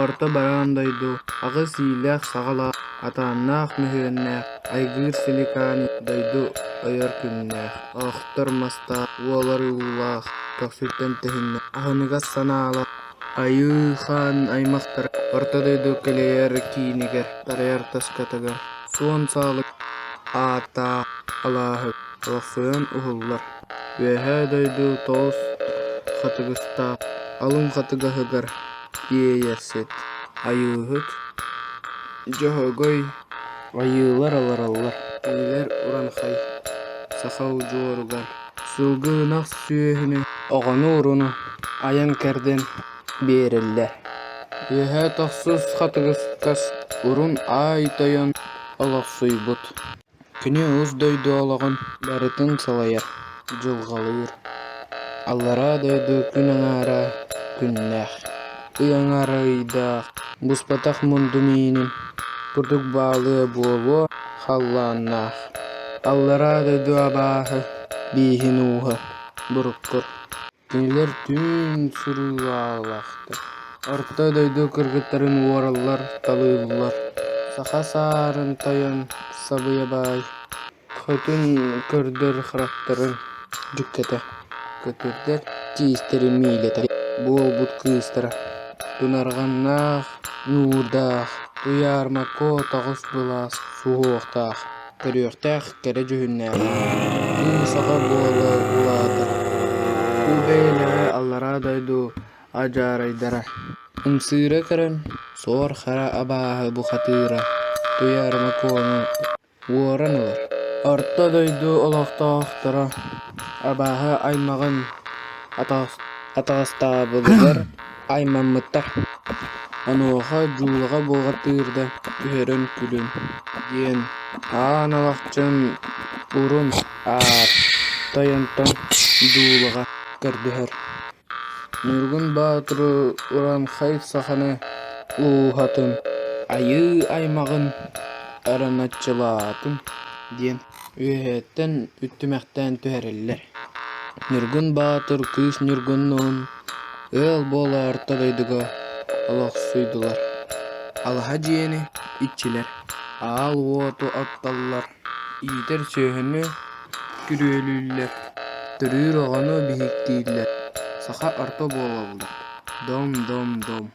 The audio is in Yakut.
Орто бараан дойду аҕыс иилээх-саҕалаах, атааннаах мөһүөннээх, айгыыр силикаан дойду ойор күннээх, охтор мастаах, уолар уулаах, көхсүттэн тэһиннэ, аһыныгас санаалаах, Айыы Хаан аймахтара Орто дойду кэлэйэр киинигэр, тарайар таскатыгар, суон саалык ааттаах алааһы олохсуйан уһуллар. Үөһээ дойду тоҕус хатыгыстаах алын хатыгаһыгар Иэйэхсит, Айыыһыт, Дьөһөгөй айыылар олороллор, кинилэр ураҥхай саха удьуоругар сылгы ынах сүөһүнү, оҕону-урууну айан кэрдэн биэрэллэр. Үөһээ тохсус хатыгыскас Урун Аай Тойон олохсуйбут. Кини ус дойду олоҕун барытын салайар, дьылҕалыыр. Аллараа дойду күн аҥаара күннээх, ый аҥаара ыйдаах, буспатах мунду миинин курдук баалыа буолуо халлааннаах. Аллараа дойду абааһы бииһин ууһа буруккур Кинилэр түүн суруулаахтар, Орто дойду кыргыттарын уораллар, талыыллар, Саха саарын тойон Сабыйа баай хотун көрдөр харахтарын дьүккэтэ, көтүрдэр тиистэрин миилэтэ буолбут кыыстара, тунарҕаннаах ньуурдаах, Туйаарыма Куо тоҕус былаас суһуохтаах Көрүөхтээх кэрэ дьүһүннээх, кыыс оҕо буола улаатар, бу бэйэлэрэ аллараа дойду адьарайдара, ымсыыра көрөн, суор хара абааһы бухатыыра Туйаарыма Куону уоран ылар. Орто дойду олохтоохторо абааһы аймаҕын атаҕастабылыгар аймаммыттар, онуоха Дьуулаҕа бухатыырда түһэрэн күлүҥ диэн Аан Алахчын урун аар тойонтон Дуулаҕа көрдөһөр. Ньургун Боотуру ураанхай саханы ууһатын, айыы аймаҕын араҥаччылаатын диэн үөһэттэн үттүмэхтээн түһэрэллэр. Ньургун Боотур кыыс Ньургуннуун ыал буола орто дойдуга олохсуйдулар. Алаһа дьиэни иччилэр, аал уоту оттоллор, иитэр сүөһүнү күрүөлүүллэр, төрүүр оҕону биһиктииллэр, саха орто буолаллар. Дом-дом-дом.